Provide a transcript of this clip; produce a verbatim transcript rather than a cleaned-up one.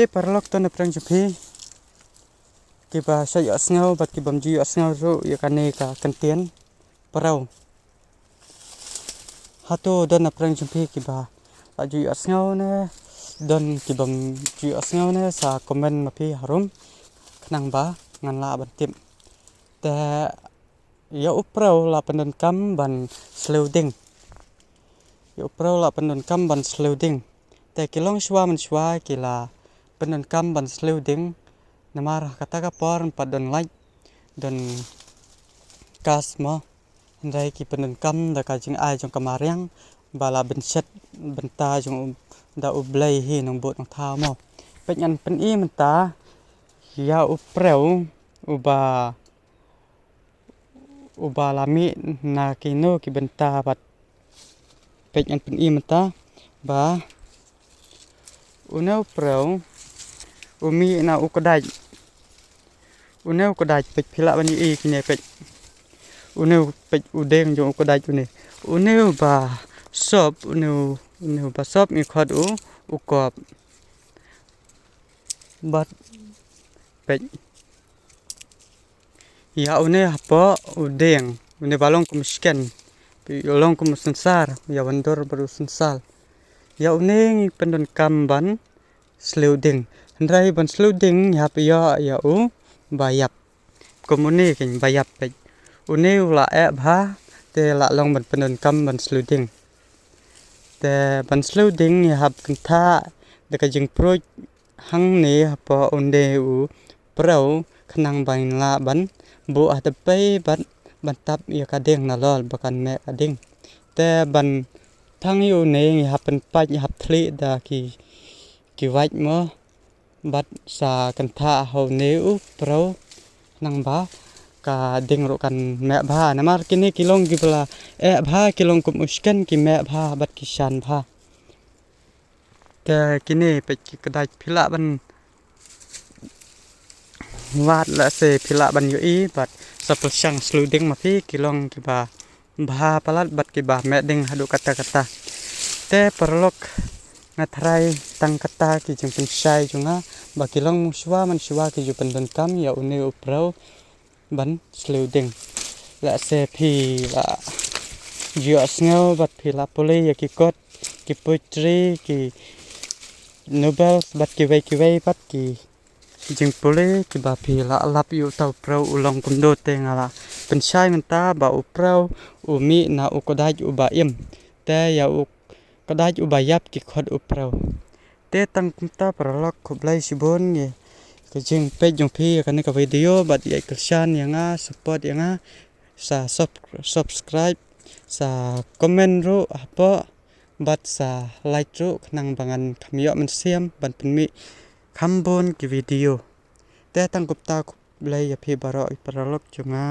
Te paralok, to na pdeng jong phi kiba shait ïohsngew bad kibym ju ïohsngew ruh ïa kane ka kyntien prew. Hato don na pdeng jong phi kiba la ju ïohsngew ne don kibym ju ïohsngew ne, sa comment ma phi harum khnang ba ngan lah ban tip. Te ïa u prew la pyndonkam ban sliew ding. Ïa u prew la pyndonkam ban sliew ding. Te ki longshuwa mynshuwa ki la pyndonkam ban sliew ding. Namar ha kata ka por pat don light, don gas mo. Hynrei ki pyndonkam da ka jingai jong ka mariang ba la bynshet bynta jong u, da U Blei hi nongbuh nongthaw mo. Peit, ngan pyni mynta ïa u prew uba uba la mih na kino ki bynta bad. Peit, ngan pyni mynta ba une u prew u mih na u kdait. Une u kdait, peit, phi lah ban ïohi kine, peit. Une u, peit, u dieng jong u kdait une. Une uba sop, une u, une uba sop ngi khot u, u kop. Bad peit, ïa une hapoh u dieng, une ba long kum u shken, u long kum u synsar, ïa ban dur bad u synsar. Ïa une ngi pyndonkam ban sliew ding. Hynrei ban sliew ding ngi hap ïoh ïa u ba ïap. Kum une keiñ ba ïap, peit. Une u la eh bha, te la long ban pyndonkam ban sliew ding. Te ban sliew ding ngi hap kynthah da ka jingpruid hangne hapoh une u prew khnang ba ngin lah ban buh ha dpei bad ban tap ïa ka dieng nalor ba kan meh ka ding. Te ban thang ïa une ngi hap pynpait, ngi hap thlieh da ki, ki wait mo, bad sa kynthah ha une u prew khnang ba ka ding ruh kan meh bha. Namar kine ki long kiba la eh bha, ki long kum u shken, ki meh bha bad ki shan bha. Te kine, peit, ki kdait, phi lah ban wad, lehse phi lah ban ïohi bad sa pyrshang sliew ding ma phi, ki long kiba bha palat bad kiba meh ding haduh katta katta. Te paralok, nga tharai tang kata ki jingpynshai jong nga ba ki longshuwa mynshuwa ki ju pyndonkam ïa une u prew ban sliew ding. Lehse phi la ju ïohsngew bad phi la pule ïa ki kot, ki poetry, ki novels bad kiwei kiwei pat ki jingpule kiba phi la lap ïa uta u prew u long kumno. Te nga la pynshai mynta ba u prew u mih na u kdait uba im. Te ïa u kdait uba ïap ki khot u prew. Te tang kumta paralok, khublei shibun ïa ka jingpeit jong phi ïa kane ka video bad ïa kyrshan ïa nga, support ïa nga, sa sub-, subscribe, sa comment ruh hapoh bad sa like ruh khnang ba ngan kham ïoh mynsiem ban pynmih kham bun ki video. Te tang kumta, khublei ïa phi baroh ki paralok jong nga.